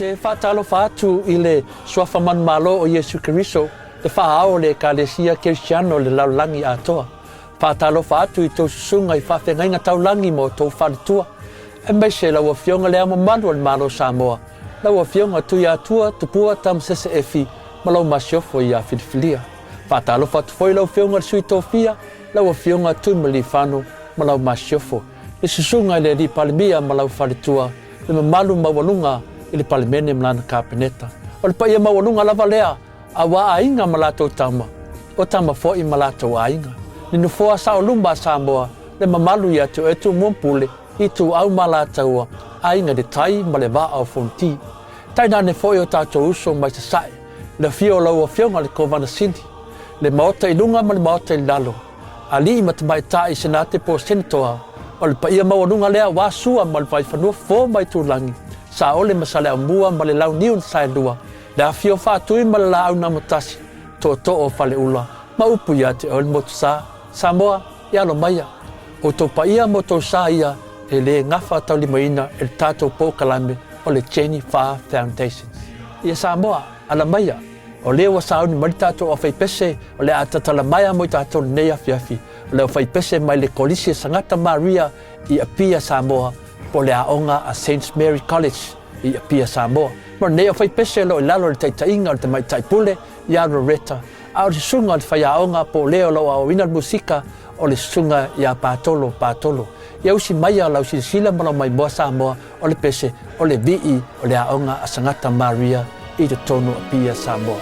te faatalofa atu i le Suafa Manumalo o Iesu Keriso, le Faa-ao o le Ekalesia Kerisiano o le Lalolagi Atoa. Faatalofa atu i tou susuga i faafeagaiga taulagi ma outou faletua, aemaise lau Afioga Le Ao Mamalu o le Malo o Samoa, lau Afioga Tuiatua Tupua Tamasese Efi ma lau Masiofo ia Filifilia. Faatalofa atu foi lau Afioga i le Sui Tofia, lau Afioga Tuimalealiifano ma lau Masiofo, le Susuga i le Alii Palemia ma lau Faletua, le mamalu maualuga i le Palemene ma lana Kapeneta. O le paia maualuga lava lea aua aiga ma latou tama, o tama foi ma latou aiga. Le nofoa saoluma a Samoa, le mamalu ia te oe Tumua Pule, Ituau ma Alataua, Aiga i le Tai ma le Vaa o Fonoti. Tainane foi o tatou uso mai Sasae, le afio o lau Afioga i le Kovana Sili, le Maota i luga ma le Maota i lalo, Alii ma Tamaitai Senate po o Senetoa, o le paia maualuga lea aua Sua ma le Vaifanua Fofo ma Itulagi, Saole ma Saleaaumua ma le Launiu na Saelua, le afio o Faatui ma le Laau na Amotasi, Tootoo o Faleula, ma upu ia te oe le Motusa, Samoa, e alo maia. Outou paia ma outou sa ia e le gafa taulimaina e le tatou polokalame o le Jenny Farr Foundations. Ia Samoa, ala maia, o lea ua sauni mai le tatou aufaipese o le a tatala maea mo i tatou lenei afiafi, o le aufaipese mai le Kolisi a Sagata Maria i Apia, Samoa, po o le aoga a Saint Mary College i Apia, Samoa. Ma lenei aufaipese o lo o i lalo o le taitaiga o le Tamaitai Pule ia Loretta, a o le susuga o le faiaoga po o le o lo o aoaoina le musika o le susuga ia Patolo Patolo. Ia usi maia lau silasila ma lau maimoa Samoa o le pese o le vii o le aoga a Sagata Maria i totonu o Apia, Samoa.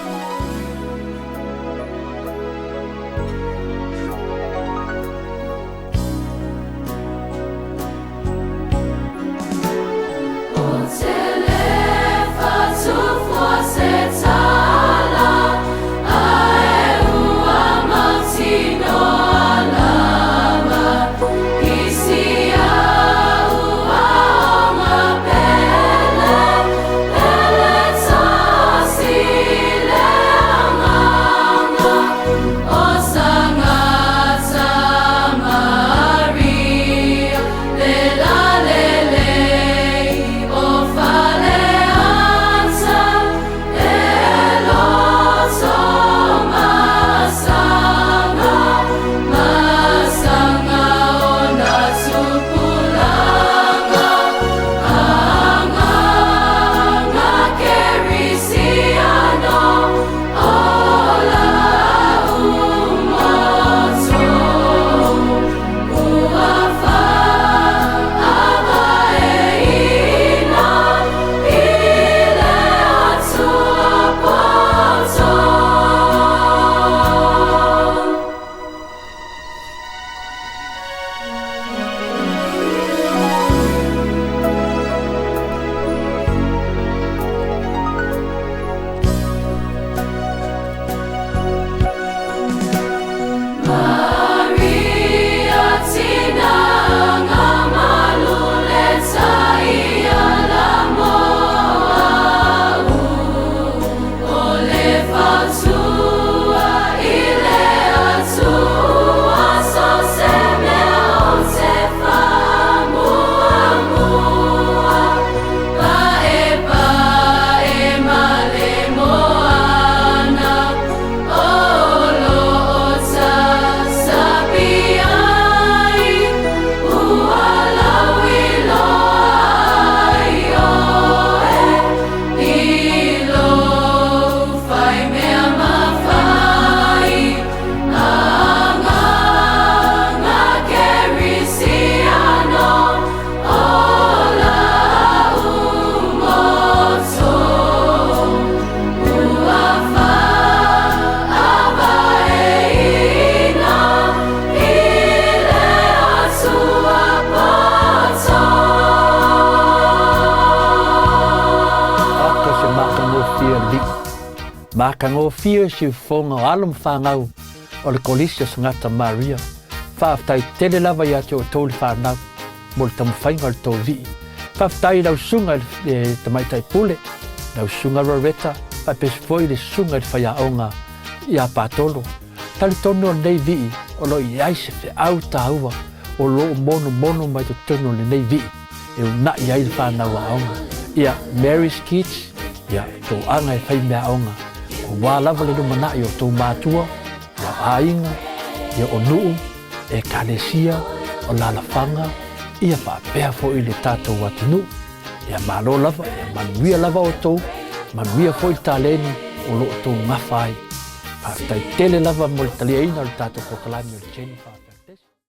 Aka se matagofie o le vii. Matagofie siufofoga o alo ma fanau o le Kolisi o Sagata Maria. Faafetai tele lava ia te outou le fanau mo le taumafaiga o le tou vii. Faafetai i lau susuga i le Tamaitai Pule, lau susuga Loretta, faapea foi le susuga i le faiaoga ia Patolo. Talitonu o lenei vii o lo o i ai se feau taua o lo o monomono mai totonu o lenei vii e unaʻi ai le fanau aoga. Ia, Mary's Kids. Ia, tou aga e faimeaaoga, aua lava le lumanai o tou matua, ia o aiga, ia o nuu, ekalesia, o lalafaga, ia faapea foi le tatou atunuu. Ia malo lava, ia manuia lava outou, manuia foi le taleni o lo o outou gafa ai. Faafetai tele lava mo le taliaina o le tatou polokalame o le Jennifer.